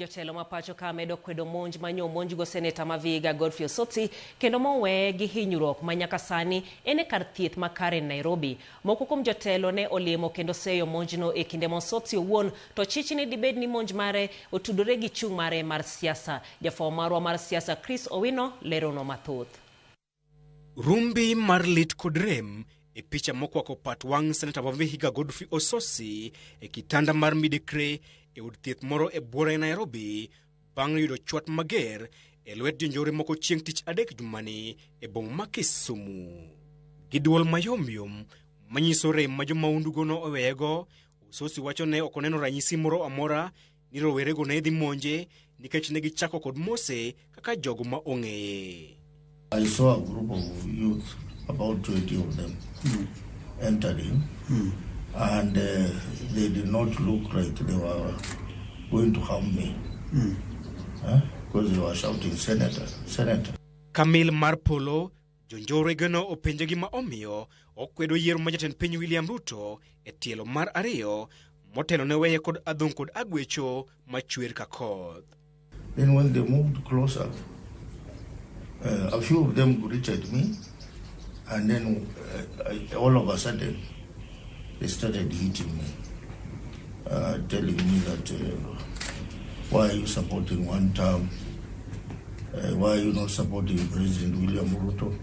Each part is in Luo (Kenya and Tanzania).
Jotelo ma pacho ka medo kwedo monj manyo omonjgo seneta ma Vihiga Godfrey Osotsi kendo moweye gi hinyruok ma nyaka sani en e kar thieth ma Karen Nairobi. Moko kuom jotelo ne olimo kendo seyo monjno e kinde ma Osotsi owuon to chich ni dibed ni monj mare otudore gi chung' mare mar siasa. Jafwambo marwa mar siasa Chris Owino leronwa mathoth. Rumbi mar lit kod rem e picha mokwako pat wang' seneta ma Vihiga Godfrey Osotsi e kitanda mar midekre e od thieth moro e buore Nairobi bang' yudo chwat mager e lwet jonjore moko chieng' tich adek jumani e boma ma Kisumu. Gi duol mayomyom manyiso rem ma jomaundugo no oweyego, Osotsi wacho ne ok oneno ranyisi moro amora ni rowerego ne dhi monje nikech ne gichako kod mose kaka jogo ma ong'eye. I saw a group of youth, about 20 of them, entering, and they did not look like they were going to harm me. Huh? Because they were shouting, "Senator, Senator." Kamil mar polo jonjore geno openje gima omiyo okwedo yiero ma jatend piny William Ruto e tielo mar ariyo motelo ne weye kod adhong' kod agwecho machwer ka koth. Then when they moved closer, a few of them greeted me, and then all of a sudden, they started hitting me, telling me that, "Why are you supporting one term? Why are you not supporting President William Ruto?"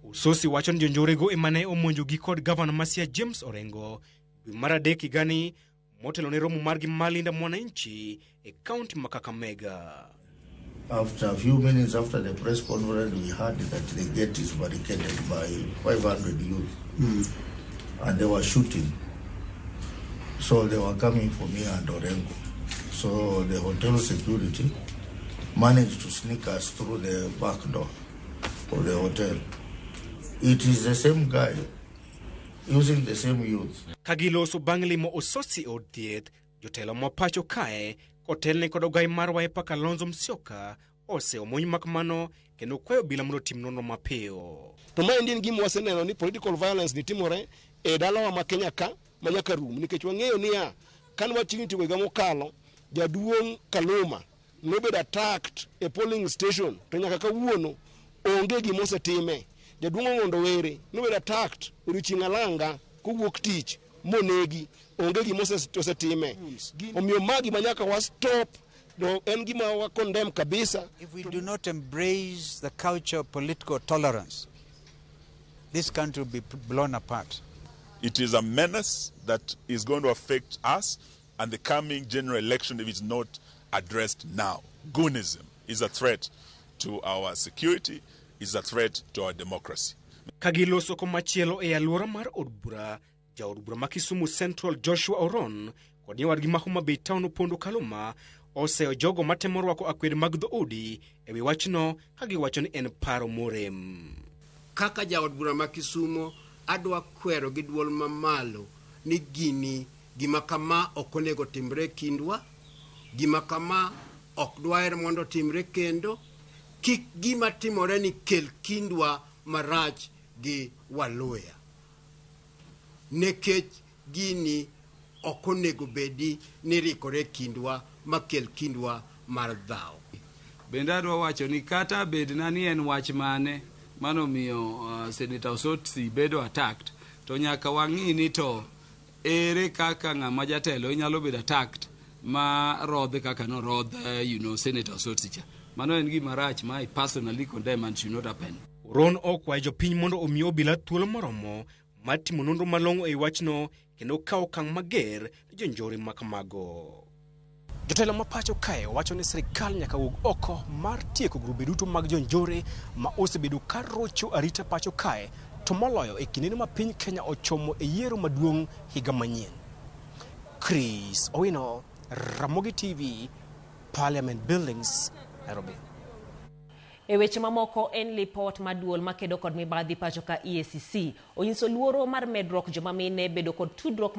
Osotsi wacho ni jonjorego ema ne omonjogi kod gavana ma Siaya James Orengo dwe mar adek higani motelo ne romo margi mar Linda Mwananchi e kaunti ma Kakamega. After a few minutes after the press conference, we heard that the gate is barricaded by 500 youth, and they were shooting. So they were coming for me and Orengo. So the hotel security managed to sneak us through the back door of the hotel. It is the same guy using the same youth. Ka giloso bang' limo Osotsi e od thieth, jotelo ma pacho kae kotelne kod ogai mar Wiper Kalonzo Musyoka oseyo monj makamano kendo kwayo obila mondo otim nonro mapiyo. To maendi en gima waseneno ni political violence ni timore e dalawa ma Kenya ka ma nyaka rum, nikech wang'eyo niya kane wachiegni tieko higa mokalo, jaduong' Kaluma nobedo attacked e polling station to nyaka kawuono onge gima osetime. Jaduong' Ong'ondo Were nobedo attacked odiochieng' alanga kowuok tich monegi, onge gima osetime. Omiyo ma gima nyaka wa stop, to en gima wa condemn kabisa. If we do not embrace the culture of political tolerance, this country will be blown apart. It is a menace that is going to affect us and the coming general election if it's not addressed now. Goonism is a threat to our security, is a threat to our democracy. Ka giloso komachielo e alwora mar od bura, jaod bura ma Kisumu Central Joshua Oron kod nyawadgi ma Homa Bay Town Opondo Kaluma oseyo jogo matemo rwako akwede mag dhoudi e wi wachno ka giwacho ni en paro morem. Kaka jaod bura ma Kisumo, adwa kwero gi duol mamalo ni gini gima kama ok onego timre kindwa, gima kama ok dwaher mondo otimre kendo, kik gima timore ni kel kindwa marach gi Waluya. Nikech gini ok onego bedi ni rikore kindwa makel kindwa mar dhaw. Bende adwa wacho ni kata bedna ni en wach mane manomiyo Senator Osotsi bedo attacked, to nyaka wang'i ni to ere kaka ng'ama jatelo inyalo bedo attacked ma rodh kaka norodh Senator Osotsi cha. Mano en gima rach ma I personally condemn and should not happen. Oron okwayo jopiny mondo omi obila thuolo moromo mar timo nonro malong'o ei wachno kendo kawo okang' mager ne jonjore makamago. Jotelo ma pacho kae wacho ni sirikal nyaka wuog oko mar tieko grube duto mag jonjore ma osebedo ka rocho arita pacho kae, to moloyo e kindeno ma piny Kenya ochomo e yiero maduong' higa manyien. Chris Owino, Ramogi TV, Parliament Buildings, Nairobi. E weche mamoko en lipot mar duol makedo kod mibadhi pacho ka EACC onyiso luoro mar medruok joma mine bedo kod tudruok.